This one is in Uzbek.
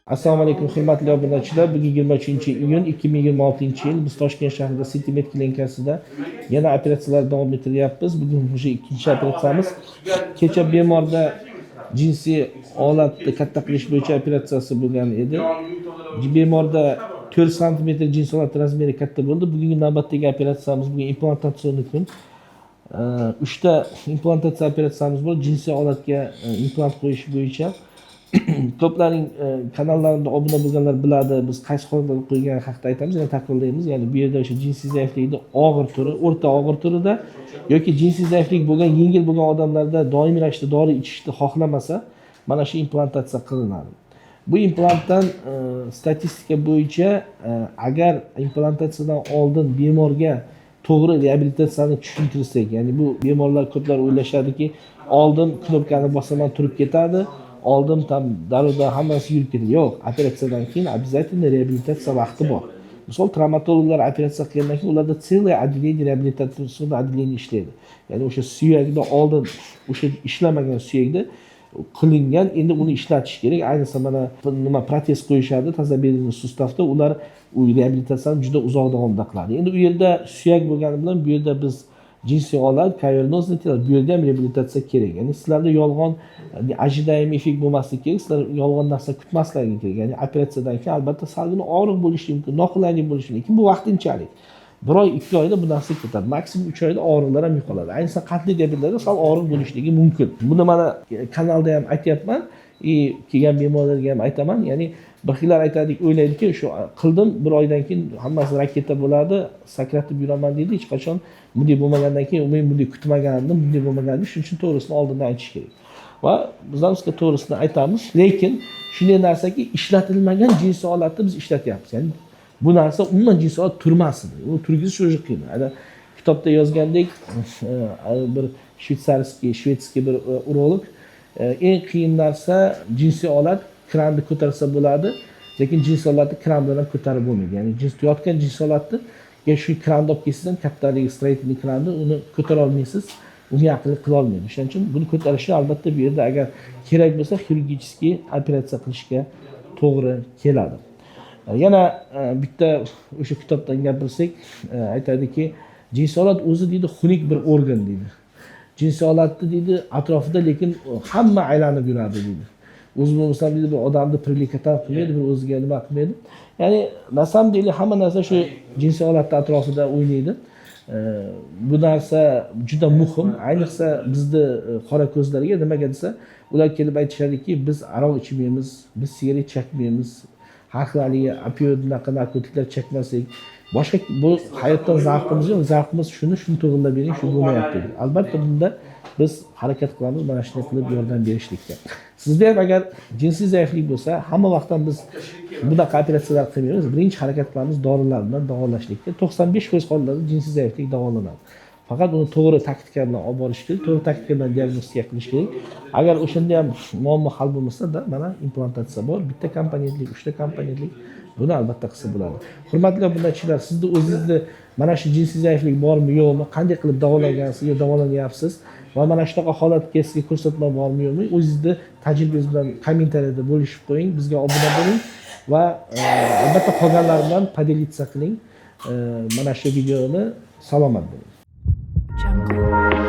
Assalomu alaykum, hurmatli obunachilar. Bugun 23-iyun 2026-yil. Biz Toshkent shahrida City Med klinikasida yana operatsiyalar davom ettiryapmiz. Bugun уже ikkinchi operatsiyamiz. Kecha bemorda jinsiy olatni katta qilish bo'yicha operatsiyasi bo'lgan edi. Bemorda 4 santimetr jinsiy olat размер i katta bo'ldi. Bugungi navbatdagi operatsiyamiz bugun implantatsion kun. Uchta implantatsiya operatsiyamiz bor. Jinsiy olatga implant qo'yish bo'yicha. Ko'plaring kanallarimda obuna bo'lganlar biladi, biz qaysi holatlarda qo'ygani haqida aytamiz, yana takrorlaymiz. Ya'ni bu yerda o'sha jinsiy zaiflikni og'ir turi, o'rta og'ir turida yoki jinsiy zaiflik bo'lgan, yengil bo'lgan odamlarda doimiy ravishda dori ichishni xohlamasa, mana shu implantatsiya qilinadi. Bu implantdan statistika bo'yicha, agar implantatsiyadan oldin bemorga to'g'ri reabilitatsiyani tushuntirsak, ya'ni bu bemorlar, ko'plar o'ylashadiki, oldim, knopkani bosaman, turib ketadi, oldim, там darrovda hammasi yurib ketadi. Yo'q, operatsiyadan keyin обязательно reabilitatsiya vaqti bor. Misol, travmatologlar operatsiya qilgandan keyin ularda целое отделение, реабилитационный отделение ishlaydi. Ya'ni o'sha suyakda oldin o'sha ishlamagan suyakda qilingan, endi uni ishlatish kerak. Ayniqsa mana nima, protez qo'yishadi тазобедренный сустав da, ular u reabilitatsiyani juda uzoq davomda qiladi. Endi u yerda suyak bo'lgani bilan bu yerda biz jinsiy olat, кавернозный тело, bu yerda ham reabilitatsiya kerak. Ya'ni sizlarda yolg'on ожидаемый effekt bo'lmasligi kerak, sizlar yolg'on narsa kutmasligi kerak. Ya'ni operatsiyadan keyin albatta salgina og'riq bo'lishi mumkin, noqulaylik bo'lishi mumkin, lekin bu vaqtinchalik. Bir oy, 2 oyda bu narsa ketadi, maksimum 3 oyda og'riqlar ham yo'qoladi. Ayniqsa qandli diabetlarda sal og'riq bo'lishligi mumkin. Buni mana kanalda ham aytyapman и kelgan bemorlarga ham aytaman. Ya'ni bir xillar aytadi, o'ylaydiki, shu qildim, bir oydan keyin hammasi raketa bo'ladi, sakratib yuraman deydi. Hech qachon bunday bo'lmagandan keyin, men bunday kutmagandim, bunday bo'lmagandi. Shuning uchun to'g'risini oldindan aytish kerak va biz ham sizga to'g'risini aytamiz. Lekin shunday narsaki, ishlatilmagan jinsiy olatni biz ishlatyapmiz. Ya'ni bu narsa umuman jinsiy olat turmas edi, uni turgizish уже qiyin. Ana kitobda yozgandek, bir швейцарский, шведский bir urolog, eng qiyin narsa jinsiy olat, kranni ko'tarsa bo'ladi, lekin jinsiy olatni kran bilan ham ko'tarib bo'lmaydi. Ya'ni jins yotgan jinsiy olatni shu kranni olib kelsangiz ham, katta haligi строительный kranni, uni ko'tara olmaysiz, unga yaqinlik qila olmaydi. O'shaning uchun buni ko'tarishni albatta bu yerda agar kerak bo'lsa, хирургический operatsiya qilishga to'g'ri keladi. Yana bitta o'sha kitobdan gapirsak, aytadiki, jinsiy olat o'zi, deydi, xunuk bir organ, deydi. Jinsiy olatni, deydi, atrofida lekin hamma aylanib yuradi, deydi. O'zi bo'lmasam, deydi, bir odamni привлекать qilmaydi, bir o'ziga nima qilmaydi. Ya'ni на самом деле hamma narsa shu jinsiy olatni atrofida o'ynaydi. Bu narsa juda muhim, ayniqsa bizni qora ko'zlarga. Nimaga desa, ular kelib aytishadiki, biz aroq ichmaymiz, biz sigaret chekmaymiz, har xil haligi opioid, bunaqa narkotiklar chekmasak, boshqa bu hayotdan zavqimiz yo'q, zavqimiz shuni to'g'irlab bering, shu bo'lmayapti deydi. Albatta bunda biz harakat qilamiz mana shunday qilib yordam berishlikka. Sizda ham agar jinsiy zaiflik bo'lsa, hamma vaqtdan biz bunaqa operatsiyalar qilmaymiz, birinchi harakat qilamiz dorilar bilan davolashlikka. 95% hollarda jinsiy zaiflik davolanadi, faqat uni to'g'ri taktika bilan olib borish kerak, to'g'ri taktika bilan diagnostika qilish kerak. Agar o'shanda ham muammo hal bo'lmasa, mana implantatsiya bor, bitta komponentlik, uchta komponentlik, buni albatta qilsa bo'ladi. Hurmatli obunachilar, sizni o'zingizni mana shu jinsiy zaiflik bormi, yo'qmi, qanday qilib davolangansiz yo davolanyapsiz va mana shunaqa holatga sizga ko'rsatma bormi, yo'qmi, o'zingizni tajribangiz bilan kommentariyada bo'lishib qo'ying, bizga obuna bo'ling va albatta qolganlar bilan поделиться qiling mana shu videoni. Salomat bo'ling. Jungle.